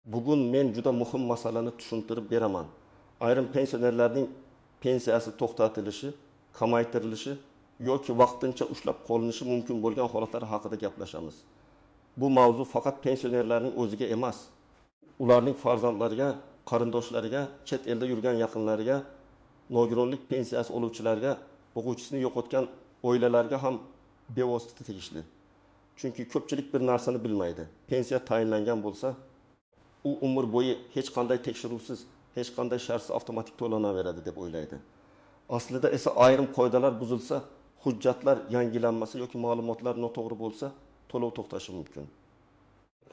Bugun men juda muhim masalani tushuntirib beraman. Ayrim pensionerlarning pensiyasi to'xtatilishi, kamaytirilishi yoki vaqtincha ushlab qolinishi mumkin bo'lgan holatlar haqida gaplashamiz. Bu mavzu faqat pensionerlarning o'ziga emas, ularning farzandlariga, qarindoshlariga, chet elda yurgan yaqinlariga, nogironlik pensiyasi oluvchilarga, boquvchisini yo'qotgan oilalarga ham bevosita tegishli. Chunki ko'pchilik bir narsani bilmaydi. Pensiya tayinlangan bo'lsa, u umr bo'yi hech qanday tekshiruvsiz, hech qanday shartsiz avtomatik to'lanaveradi deb o'ylaydi. Aslida esa ayrim qoidalar buzilsa, hujjatlar yangilanmasa yoki ma'lumotlar noto'g'ri bo'lsa, to'lov to'xtashi mumkin.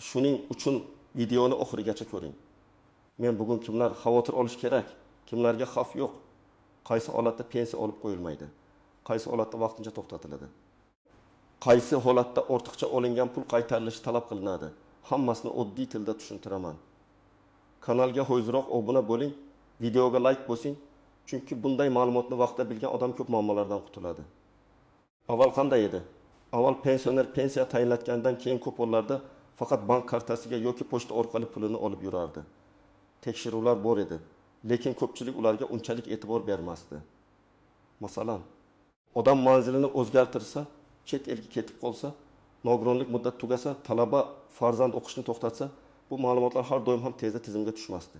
Shuning uchun videoni oxirigacha ko'ring. Men bugun kimlar xavotir olish kerak, kimlarga xavf yo'q, qaysi holatda pensiya olib qo'yilmaydi, qaysi holatda vaqtincha to'xtatiladi, qaysi holatda ortiqcha olingan pul qaytarilishi talab qilinadi, hammasini oddiy tilda tushuntiraman. Kanalga hoziroq obuna bo'ling, videoga like bosing, chunki bunday ma'lumotni vaqtida bilgan odam ko'p muammolardan qutuladi. Avval qanday edi? Avval pensioner pensiya tayinlatgandan keyin ko'p hollarda faqat bank kartasiga yoki pochta orqali pulini olib yurardi. Tekshiruvlar bor edi, lekin ko'pchilik ularga unchalik e'tibor bermasdi. Masalan, odam manzilini o'zgartirsa, chet elga ketib qolsa, nogironlik muddati tugasa, talaba farzand o'qishni to'xtatsa, bu ma'lumotlar har doim ham tezda tizimga tushmasdi.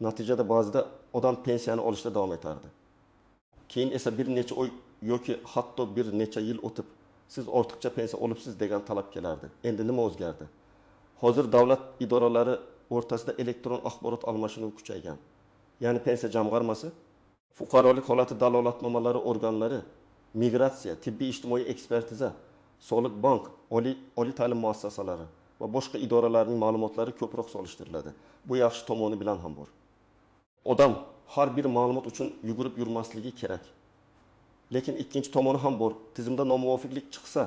Natijada ba'zida odam pensiyani olishda davom etardi. Keyin esa bir necha oy yoki hatto bir necha yil o'tib, siz ortiqcha pensiya olibsiz degan talab kelardi. Endi nima o'zgardi? Hozir davlat idoralari o'rtasida elektron axborot almashinuvi kuchaygan. Ya'ni pensiya jamg'armasi, fuqarolik holati dalolatnomalari organlari, migratsiya, tibbiy ijtimoiy ekspertiza, soliq bank, oliy ta'lim muassasalari va boshqa idoralarning ma'lumotlari ko'proq solishtiriladi. Bu yaxshi tomoni bilan ham bor. Odam har bir ma'lumot uchun yugurib yurmasligi kerak. Lekin ikkinchi tomoni ham bor. Tizimda nomuvofiqlik chiqsa,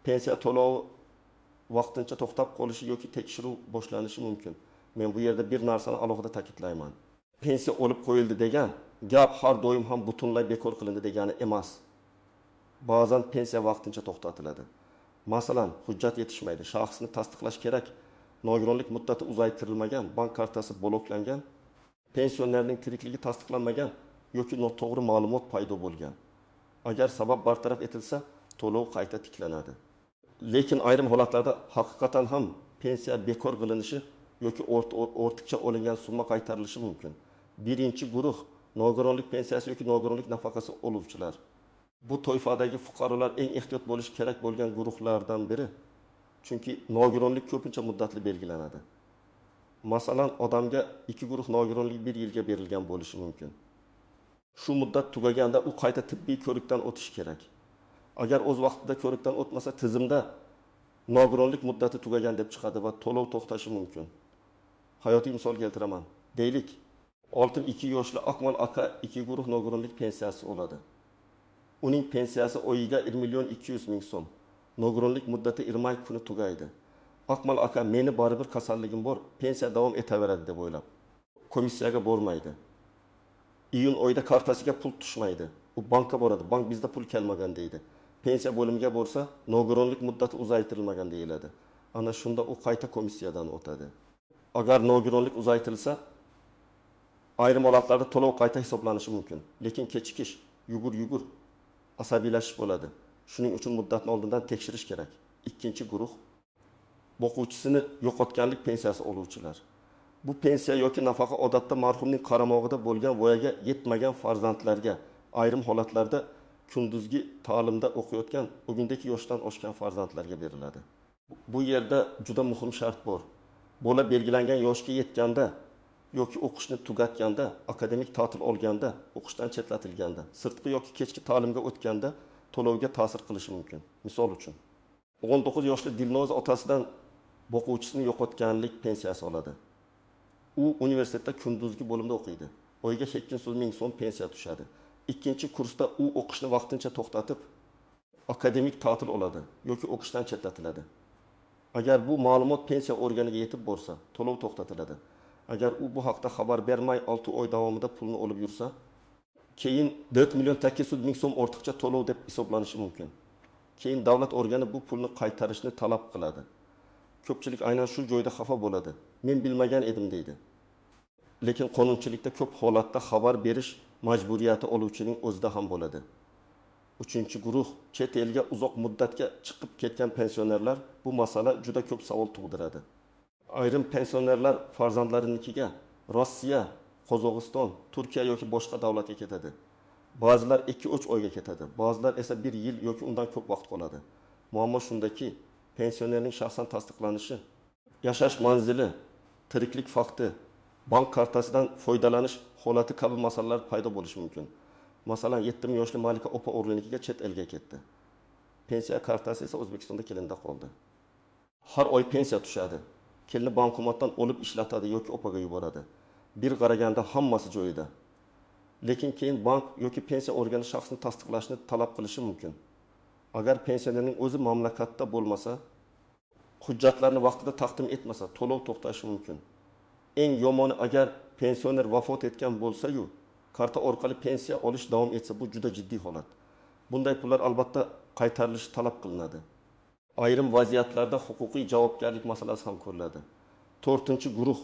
pensiya to'lovi vaqtincha to'xtab qolishi yoki tekshiruv boshlanishi mumkin. Men bu yerda bir narsani alohida ta'kidlayman. Pensiya olib qo'yildi degan gap har doim ham butunlay bekor qilindi degani emas. Ba'zan pensiya vaqtincha to'xtatiladi. Masalan, hujjat yetishmaydi, shaxsni tasdiqlash kerak, nogironlik muddati uzaytirilmagan, bank kartasi bloklangan, pensionerning tirikligi tasdiqlanmagan yoki noto'g'ri ma'lumot paydo bo'lgan. Agar sabab bartaraf etilsa, to'lov qayta tiklanadi. Lekin ayrim holatlarda haqiqatan ham pensiya bekor qilinishi yoki ortiqcha olingan summa qaytarilishi mumkin. Birinchi guruh nogironlik pensiyasi yoki nogironlik nafaqasi oluvchilar. Bu toifadagi fuqarolar eng ehtiyot bo'lish kerak bo'lgan guruhlardan biri. Chunki nogironlik ko'pincha muddatli belgilanadi. Masalan, odamga 2 guruh nogironlik 1 yilga berilgan bo'lishi mumkin. Shu muddat tugaganda u qayta tibbiy ko'rikdan o'tishi kerak. Agar o'z vaqtida ko'rikdan o'tmasa, tizimda nogironlik muddati tugagan deb chiqadi va to'lov to'xtashi mumkin. Hayotiy misol keltiraman. Deylik, 62 yoshli Akmal aka 2 guruh nogironlik pensiyasi oladi. Uning pensiyasi oyiga 1 200 000 so'm. Nogironlik muddati 20 kuni tugaydi. Akmal aka meni baribir kasalligim bor, pensiya davom etaveradi deb o'ylab komissiyaga bormaydi. Iyun oyida kartasiga pul tushmaydi. U bankka boradi. Bank bizda pul kelmagan deydi. Pensiya bo'limiga borsa, nogironlik muddati uzaytirilmagan deyiladi. Ana shunda u qayta komissiyadan o'tadi. Agar nogironlik uzaytirilsa, ayrim holatlarda to'lov qayta hisoblanishi mumkin. Lekin kechikish, yugur-yugur asabiylashish bo'ladi. Shuning uchun muddatni oldindan tekshirish kerak. Ikkinchi guruh boquvchisini yo'qotganlik pensiyasi oluvchilar. Bu pensiya yoki nafaqa odatda marhumning qaramog'ida bo'lgan voyaga yetmagan farzandlarga, ayrim holatlarda kunduzgi ta'limda o'qiyotgan bugundagi yoshdan oshgan farzandlarga beriladi. Bu yerda juda muhim shart bor. Bola belgilangan yoshga yetganda yoki o'qishni tugatganda, akademik ta'til olganda, o'qishdan chetlatilganda, sirtqi yoki kechki ta'limga o'tganda to'lovga ta'sir qilishi mumkin. Misol uchun, 19 yoshli Dilnoza otasidan boquvchisini yo'qotganlik pensiyasi oladi. U universitetda kunduzgi bo'limda o'qiydi. Oyiga 800 ming so'm pensiya tushadi. Ikkinchi kursda u o'qishni vaqtincha to'xtatib, akademik ta'til oladi yoki o'qishdan chetlatiladi. Agar bu ma'lumot pensiya organiga yetib borsa, to'lov to'xtatiladi. Agar u bu haqda xabar bermay 6 oy davomida pulni olib yursa, keyin 4 800 000 so'm ortiqcha to'lov deb hisoblanishi mumkin. Keyin davlat organi bu pulni qaytarishni talab qiladi. Ko'pchilik aynan shu joyda xafa bo'ladi. Men bilmagan edim deydi. Lekin qonunchilikda ko'p holatda xabar berish majburiyati oluvchining o'zida ham bo'ladi. Uchinchi guruh, chet elga uzoq muddatga chiqib ketgan pensionerlar. Bu masala juda ko'p savol tug'diradi. Ayrim pensionerlar farzandlarinikiga Rossiya, Qozog'iston, Turkiya yoki boshqa davlatga ketadi. Ba'zilar 2-3 oyga ketadi, ba'zilar esa 1 yil yoki undan ko'p vaqt qoladi. Muammo shundaki, pensionerning shaxsan tasdiqlanishi, yashash manzili, tiriklik fakti, bank kartasidan foydalanish holati kabi masalalar paydo bo'lishi mumkin. Masalan, 7 yoshli Malika opa o'g'linikiga chet elga ketdi. Pensiya kartasi esa O'zbekistonda kelinda qoldi. Har oy pensiya tushadi. Kelini bankomatdan olib ishlatadi yoki opaga yuboradi. Bir qaraganda hammasi joyida. Lekin keyin bank yoki pensiya organi shaxsni tasdiqlashni talab qilishi mumkin. Agar pensionerning o'zi mamlakatda bo'lmasa, hujjatlarni vaqtida taqdim etmasa, to'lov to'xtashi mumkin. Eng yomoni, agar pensioner vafot etgan bo'lsa-yu, karta orqali pensiya olish davom etsa, bu juda jiddiy holat. Bunday pullar albatta qaytarilishi talab qilinadi. Ayrim vaziyatlarda huquqiy javobgarlik masalasi ham ko'riladi. To'rtinchi guruh,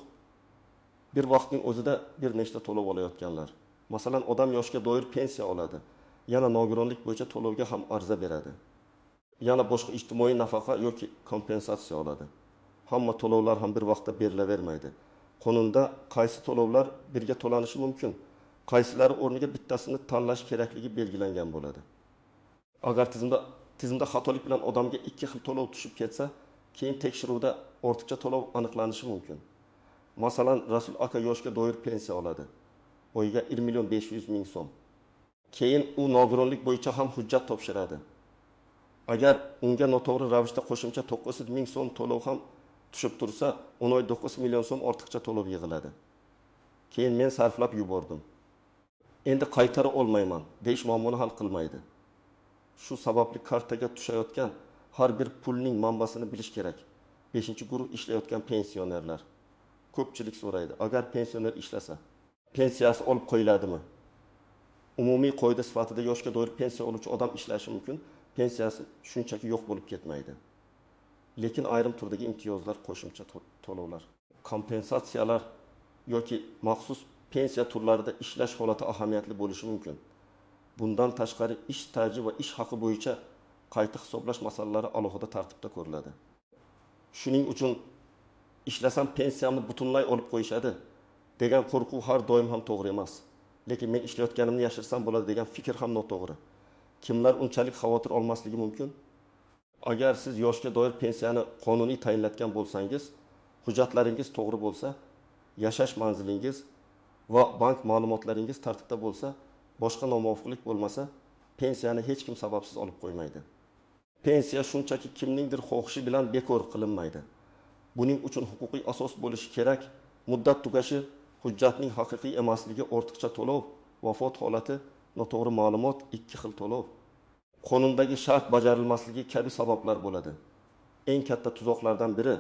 bir vaqtning o'zida bir nechta to'lov olayotganlar. Masalan, odam yoshga doir pensiya oladi, yana nogironlik bo'yicha to'lovga ham arza beradi. Yana boshqa ijtimoiy nafaqa yoki kompensatsiya oladi. Hamma to'lovlar ham bir vaqtda berilavermaydi. Qonunda qaysi to'lovlar birga to'lanishi mumkin, qaysilari o'rniga bittasini tanlash kerakligi belgilangan bo'ladi. Agar tizimda xatolik bilan odamga 2 xil to'lov tushib ketsa, keyin tekshiruvda ortiqcha to'lov aniqlanishi mumkin. Masalan, Rasul aka yoshga doir pensiya oladi. Oyiga 1 million 500 ming so'm. Keyin u nogironlik bo'yicha ham hujjat topshiradi. Agar unga noto'g'ri ravishda qo'shimcha 900 ming so'm to'lov ham tushib tursa, 10 oy 9 million so'm ortiqcha to'lov yig'iladi. Keyin men sarflab yubordim. Endi qaytara olmayman deyish muammoni hal qilmaydi. Shu sababli kartaga tushayotgan har bir pulning manbasini bilish kerak. 5-guruh, ishlayotgan pensionerlar. Ko'pchilik so'raydi, agar pensioner ishlasa, pensiyasi olib qo'yiladimi? Umumiy qoida sifatida yoshga doir pensiya oluvchi odam ishlashi mumkin, pensiyasi shunchaki yo'q bo'lib ketmaydi. Lekin ayrim turdagi imtiyozlar, qo'shimcha to'lovlar, kompensatsiyalar yoki maxsus pensiya turlarida ishlash holati ahamiyatli bo'lishi mumkin. Bundan tashqari ish staji va ish haqi bo'yicha qayta hisoblash masalalari alohida tartibda ko'riladi. Shuning uchun ishlasam pensiyamni butunlay olib qo'yishadi degan qo'rquv har doim ham to'g'ri emas. Lekin men ishlayotganimni yashirsam bo'ladi degan fikr ham noto'g'ri. Kimlar unchalik xavotir olmasligi mumkin? Agar siz yoshga doir pensiyani qonuniy tayinlatgan bo'lsangiz, hujjatlaringiz to'g'ri bo'lsa, yashash manzilingiz va bank ma'lumotlaringiz tartibda bo'lsa, boshqa nomuvofiqlik bo'lmasa, pensiyani hech kim sababsiz olib qo'ymaydi. Pensiya shunchaki kimningdir xohishi bilan bekor qilinmaydi. Buning uchun huquqiy asos bo'lishi kerak. Muddat tugashi, hujjatning haqiqiy emasligi, ortiqcha to'lov, vafot holati, noto'g'ri ma'lumot, 2 xil to'lov, qonundagi shart bajarilmasligi kabi sabablar bo'ladi. Eng katta tuzoqlardan biri,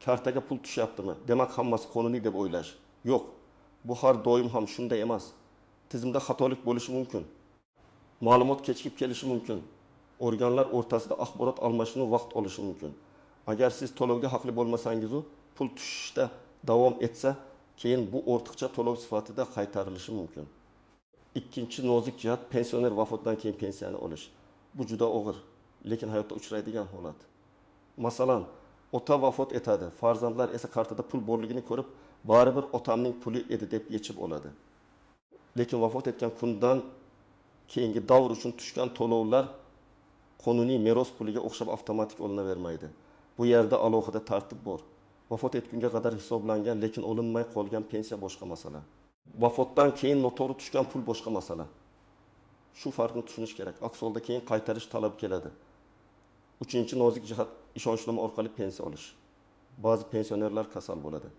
kartaga pul tushyaptimi, demak hammasi qonuniy deb o'ylash. Yo'q, bu har doim ham shunday emas. Tizimda xatolik bo'lishi mumkin. Ma'lumot kechikib kelishi mumkin. Organlar o'rtasida axborot almashinuv vaqt olishi mumkin. Agar siz to'lovga haqli bo'lmasangiz-u, pul tushishda davom etsa, keyin bu ortiqcha to'lov sifatida qaytarilishi mumkin. Ikkinchi nozik jihat, pensioner vafotidan keyin pensiyani olish. Bu juda og'ir, lekin hayotda uchraydigan holat. Masalan, ota vafot etadi, farzandlar esa kartada pul borligini ko'rib, baribir otamning puli edi deb yechib oladi. Lekin vafot etgan kundan keyingi davr uchun tushgan to'lovlar qonuniy meros puliga o'xshab avtomatik olinavermaydi. Bu yerda alohida tartib bor. Vafot etgunga qadar hisoblangan, lekin olinmay qolgan pensiya boshqa masala. Vafotdan keyin noto'g'ri tushgan pul boshqa masala. Shu farqni tushunish kerak. Aks holda keyin qaytarish talab keladi. Uchinchi nozik jihat, ishonchnoma orqali pensiya olish. Ba'zi pensionerlar kasal bo'ladi.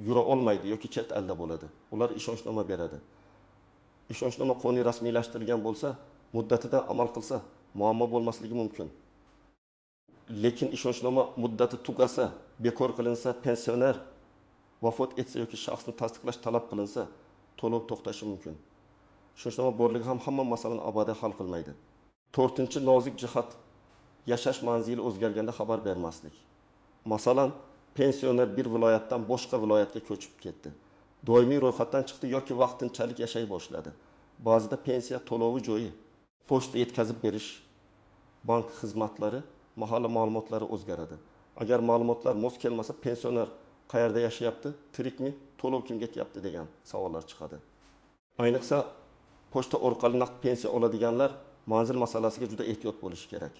Yura olmaydi yoki chet elda bo'ladi. Ular ishonchnoma beradi. Ishonchnoma qonuniy rasmiylashtirilgan bo'lsa, muddatida amal qilsa, muammo bo'lmasligi mumkin. Lekin ishonchnoma muddati tugasa, bekor qilinsa, pensioner vafot etsa yoki shaxsni tasdiqlash talab qilinsa, to'lov to'xtashi mumkin. Ishonchnoma borligi ham hamma masalani abadiy hal qilmaydi. To'rtinchi nozik jihat, yashash manzili o'zgarganda xabar bermaslik. Masalan, Pensioner bir viloyatdan boshqa viloyatga ko'chib ketdi. Doimiy ro'yxatdan chiqdi yoki vaqtinchalik yashay boshladi. Ba'zida pensiya to'lovi joyi, pochta yetkazib berish, bank xizmatlari, mahalla ma'lumotlari o'zgaradi. Agar ma'lumotlar mos kelmasa, pensioner qayerda yashayapti, tirikmi, to'lov kimga ketyapti degan savollar chiqadi. Ayniqsa pochta orqali naqd pensiya oladiganlar manzil masalasiga juda ehtiyot bo'lishi kerak.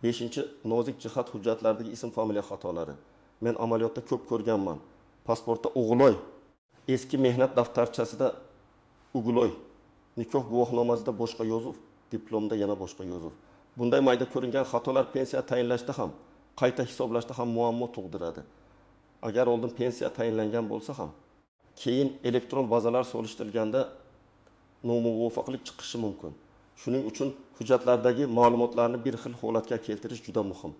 Beshinchi nozik jihat hujjatlardagi ism familiya xatolari. Men amaliyotda ko'p ko'rganman. Pasportda O'g'iloy, eski mehnat daftarchasida Uguloy, nikoh guvohnomasida boshqa yozuv, diplomda yana boshqa yozuv. Bunday mayda ko'ringan xatolar pensiya tayinlashda ham, qayta hisoblashda ham muammo tug'diradi. Agar oldin pensiya tayinlangan bo'lsa ham, keyin elektron bazalar solishtirilganda nomuvofiqlik chiqishi mumkin. Shuning uchun hujjatlardagi ma'lumotlarni bir xil holatga keltirish juda muhim.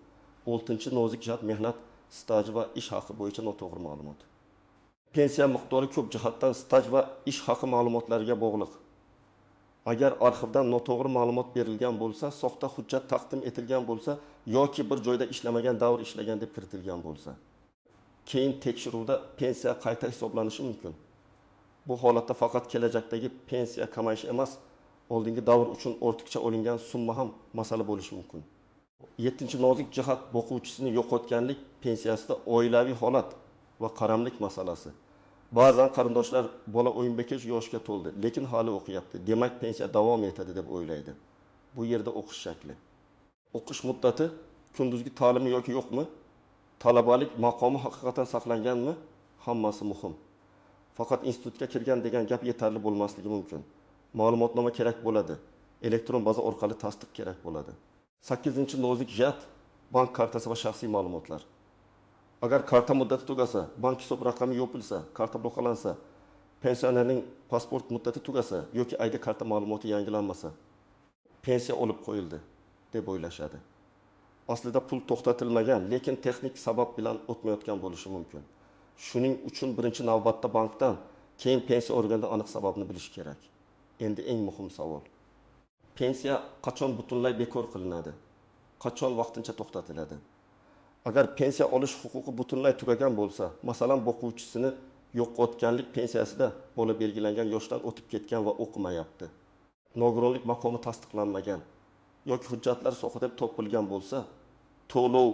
Oltinchi nozik jihat mehnat staji va ish haqi bo'yicha noto'g'ri ma'lumot. Pensiya miqdori ko'p jihatdan staj va ish haqi ma'lumotlariga bog'liq. Agar arxivdan noto'g'ri ma'lumot berilgan bo'lsa, soxta hujjat taqdim etilgan bo'lsa yoki bir joyda ishlamagan davr ishlagan deb kiritilgan bo'lsa, keyin tekshiruvda pensiya qayta hisoblanishi mumkin. Bu holatda faqat kelajakdagi pensiya kamayishi emas, oldingi davr uchun ortiqcha olingan summa ham masala bo'lishi mumkin. Yettinchi nozik jihat boquvchisini yo'qotganlik pensiyasida oilaviy holat va qaramlik masalasi. Ba'zan qarindoshlar bola 15 yoshga to'ldi, lekin hali o'qiyapti, demak pensiya davom etadi deb o'ylaydi. Bu yerda o'qish shakli, o'qish muddati, kunduzgi ta'limi yoki yo'qmi, talabalik maqomi haqiqatan saqlanganmi, hammasi muhim. Faqat institutga kirgan degan gap yetarli bo'lmasligi mumkin. Ma'lumotnoma kerak bo'ladi, elektron baza orqali tasdiq kerak bo'ladi. Sakkizinchi nozik jihat bank kartasi va shaxsiy ma'lumotlar. Agar karta muddati tugasa, bank hisob raqami yopilsa, karta bloklansa, pensionerning pasport muddati tugasa yoki ID karta ma'lumoti yangilanmasa, pensiya olib qo'yildi deb o'ylashadi. Aslida pul to'xtatilmagan, lekin texnik sabab bilan o'tmayotgan bo'lishi mumkin. Shuning uchun birinchi navbatda bankdan, keyin pensiya organidan aniq sababni bilish kerak. Endi eng muhim savol. Pensiya qachon butunlay bekor qilinadi? Qachon vaqtincha to'xtatiladi? Agar pensiya olish huquqi butunlay tugagan bo'lsa, masalan, boquvchisini yo'qotganlik pensiyasida bola belgilangan yoshdan o'tib ketgan va o'qimayapti. Nogironlik maqomi tasdiqlanmagan yoki hujjatlar soxta deb topilgan bo'lsa, to'lov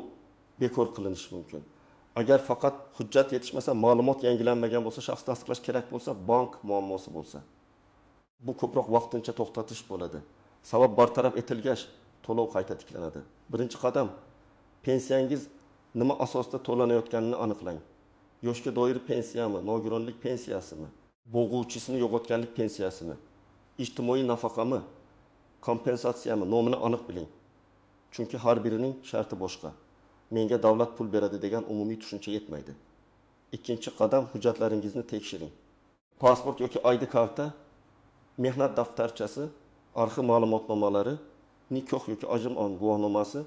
bekor qilinishi mumkin. Agar faqat hujjat yetishmasa, ma'lumot yangilanmagan bo'lsa, shaxs tasdiqlash kerak bo'lsa, bank muammosi bo'lsa, bu ko'proq vaqtincha to'xtatish bo'ladi. Sabab bartaraf etilgach, to'lov qayta tiklanadi. Birinchi qadam pensiyangiz nima asosda to'lanayotganini aniqlang. Yoshga doir pensiyami, nogironlik pensiyasimi, bo'g'uvchisini yo'qotganlik pensiyasimi, ijtimoiy nafaqami, kompensatsiyami, nomini aniq biling. Chunki har birining sharti boshqa. Menga davlat pul beradi degan umumiy tushuncha yetmaydi. Ikkinchi qadam hujjatlaringizni tekshiring. Pasport yoki ID karta, mehnat daftarchasi, arxiv ma'lumotnomalari, nikoh yoki ajrim guvohnomasi,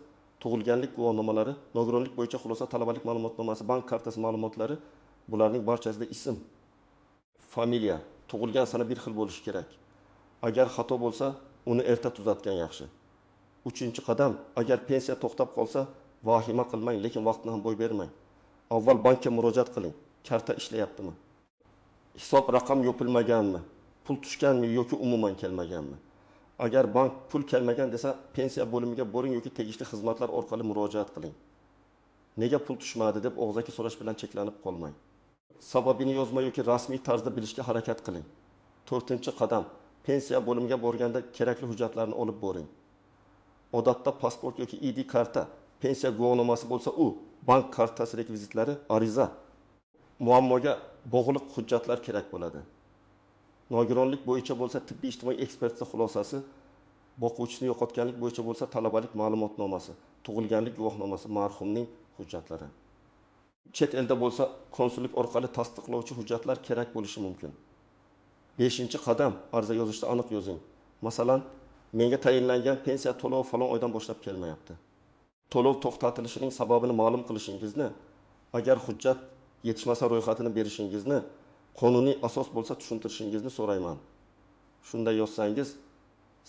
tug'ilganlik guvohnomalari, nogironlik bo'yicha xulosa, talabalik ma'lumotnomasi, bank kartasi ma'lumotlari, bularning barchasida ism, familiya, tug'ilgan sana bir xil bo'lishi kerak. Agar xato bo'lsa, uni erta tuzatgan yaxshi. Uchinchi qadam, agar pensiya to'xtab qolsa, vahima qilmang, lekin vaqtni ham bo'y bermang. Avval bankka murojaat qiling. Karta ishlayaptimi? Hisob raqam yopilmaganmi? Pul tushganmi yoki umuman kelmaganmi? Agar bank pul kelmagan desa, pensiya bo'limiga boring yoki tegishli xizmatlar orqali murojaat qiling. Nega pul tushmadi deb og'zaki so'rash bilan cheklanib qolmang. Sababini yozma yoki rasmiy tarzda bilishga harakat qiling. To'rtinchi qadam, pensiya bo'limiga borganda kerakli hujjatlarni olib boring. Odatda pasport yoki ID karta, pensiya guvohnomasi bo'lsa u, bank kartasi rekvizitlari, ariza, muammoga bog'liq hujjatlar kerak bo'ladi. Nogironlik bo'yicha bo'lsa tibbiy ijtimoiy ekspertiza xulosasi, boquvchisini yo'qotganlik bo'yicha bo'lsa talabalik ma'lumotnomasi, tug'ilganlik guvohnomasi, marhumning hujjatlari. Chet elda bo'lsa konsullik orqali tasdiqlovchi hujjatlar kerak bo'lishi mumkin. Beshinchi qadam, ariza yozishda aniq yozing. Masalan, menga tayinlangan pensiya to'lovi falon oydan boshlab kelmayapti. To'lov to'xtatilishining sababini ma'lum qilishingizni, agar hujjat yetishmasa ro'yxatini berishingizni, qonuniy asos bo'lsa tushuntirishingizni so'rayman. Shunda yozsangiz,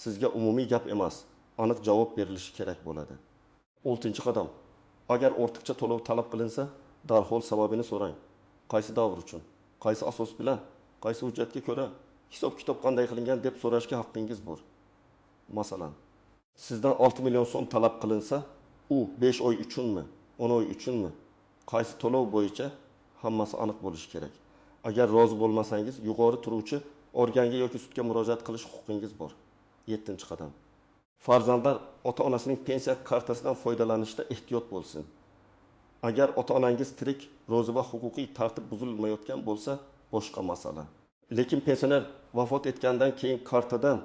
sizga umumiy gap emas, aniq javob berilishi kerak bo'ladi. Oltinchi qadam, agar ortiqcha to'lov talab qilinsa, Darhol sababini so'rang. Qaysi davr uchun? Qaysi asos bilan? Qaysi hujjatga ko'ra? Hisob-kitob qanday qilingan deb so'rashga haqqingiz bor. Masalan, sizdan 6 million so'm talab qilinsa, u 5 oy uchunmi, 10 oy uchunmi, qaysi to'lov bo'yicha, hammasi aniq bo'lishi kerak. Agar rozi bo'lmasangiz, yuqori turuvchi organga yoki sudga murojaat qilish huquqingiz bor. 7-qadam. Farzandlar ota-onasining pensiya kartasidan foydalanishda ehtiyot bo'lsin. Agar ota-onangiz tirik, rozi va huquqiy tartib buzilmayotgan bo'lsa, boshqa masala. Lekin pensioner vafot etgandan keyin kartadan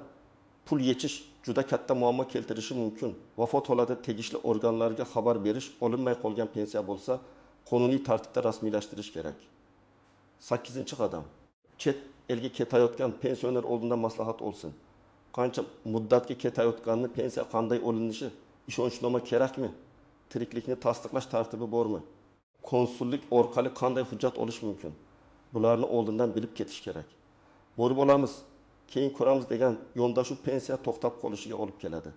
pul yechish juda katta muammo keltirishi mumkin. Vafot holatida tegishli organlarga xabar berish, olinmay qolgan pensiya bo'lsa, qonuniy tartibda rasmiylashtirish kerak. 8-qadam. Chet elga ketayotgan pensioner oldindan maslahat olsin. Qancha muddatga ketayotganini, pensiya qanday olinishi, ishonchnoma kerakmi? Tiriklikni tasdiqlash tartibi bormi? Konsullik orqali qanday hujjat olish mumkin? Bularni oldindan bilib ketish kerak. Borib olamiz, keyin ko'ramiz degan yondashuv pensiya to'xtab qolishiga olib keladi.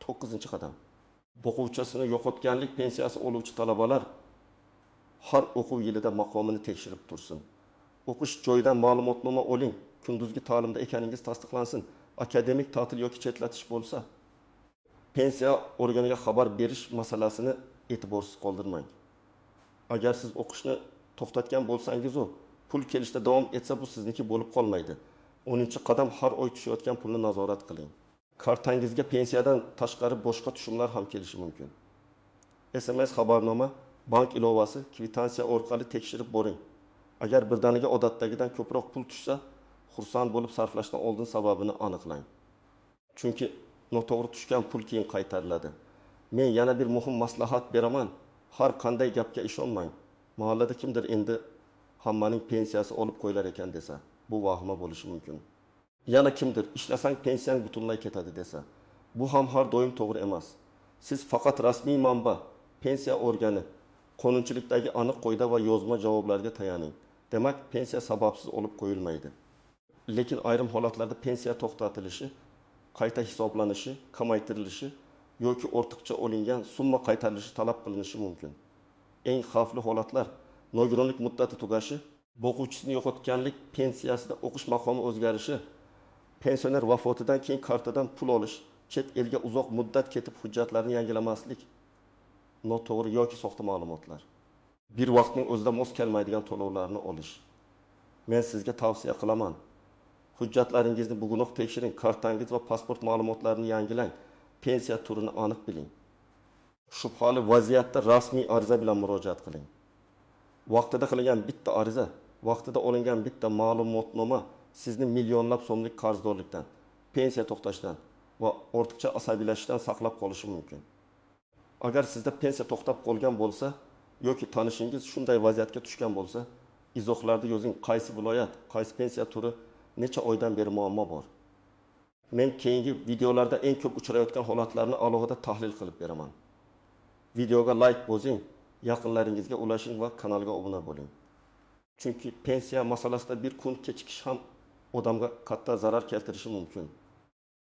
9-qadam. Boquvchisini yo'qotganlik pensiyasi oluvchi talabalar har o'quv yilida maqomini tekshirib tursin. O'qish joyidan ma'lumotnoma oling, kunduzgi ta'limda ekaningiz tasdiqlansin. Akademik ta'til yoki chetlatish bo'lsa, pensiya organiga xabar berish masalasini e'tiborsiz qoldirmang. Agar siz o'qishni to'xtatgan bo'lsangiz, u pul kelishda davom etsa, bu sizniki bo'lib qolmaydi. 10-qadam. Har oy tushayotgan pulni nazorat qiling. Kartangizga pensiyadan tashqari boshqa tushumlar ham kelishi mumkin. SMS xabarnoma, bank ilovasi, kvitansiya orqali tekshirib boring. Agar birdaniga odatdagidan ko'proq pul tushsa, xursand bo'lib sarflashdan oldin sababini aniqlang. Chunki noto'g'ri tushgan pul keyin qaytariladi. Men yana bir muhim maslahat beraman. Har qanday gapga ishonmang. Mahallada kimdir endi hammaning pensiyasi olib qo'yilar ekan desa, bu vahima bo'lishi mumkin. Yana kimdir ishlasang pensiyang butunlay ketadi desa, bu ham har doim to'g'ri emas. Siz faqat rasmiy manba, pensiya organi, qonunchilikdagi aniq qoida va yozma javoblarga tayaning. Demak, pensiya sababsiz olib qo'yilmaydi. Lekin ayrim holatlarda pensiya to'xtatilishi, qayta hisoblanishi, kamaytirilishi yoki ortiqcha olingan summa qaytarilishi talab qilinishi mumkin. Eng xavfli holatlar nogironlik muddati tugashi, boquvchisini yo'qotganlik pensiyasida o'qish maqomi o'zgarishi, pensioner vafotidan keyin kartadan pul olish, chet elga uzoq muddat ketib hujjatlarni yangilamaslik, noto'g'ri yoki soxta ma'lumotlar. Bir vaqtning o'zida mos kelmaydigan to'lovlarni olish. Men sizga tavsiya qilaman. Hujjatlaringizni bugunoq tekshiring, kartangiz va pasport ma'lumotlarini yangilang, pensiya turini aniq biling. Shubhali vaziyatda rasmiy ariza bilan murojaat qiling. Vaqtida qilingan bitta ariza, vaqtida olingan bitta ma'lumotnoma sizni millionlab so'mlik qarzdorlikdan, pensiya to'xtashidan va ortiqcha asabiylashishdan saqlab qolishi mumkin. Agar sizda pensiya to'xtab qolgan bo'lsa yoki tanishingiz shunday vaziyatga tushgan bo'lsa, izohlarda yozing, qaysi viloyat, qaysi pensiya turi, necha oydan beri muammo bor. Men keyingi videolarda eng ko'p uchrayotgan holatlarni alohida tahlil qilib beraman. Videoga like bosing, yaqinlaringizga ulashing va kanalga obuna bo'ling. Chunki pensiya masalasida bir kun kechikish ham odamga katta zarar keltirishi mumkin.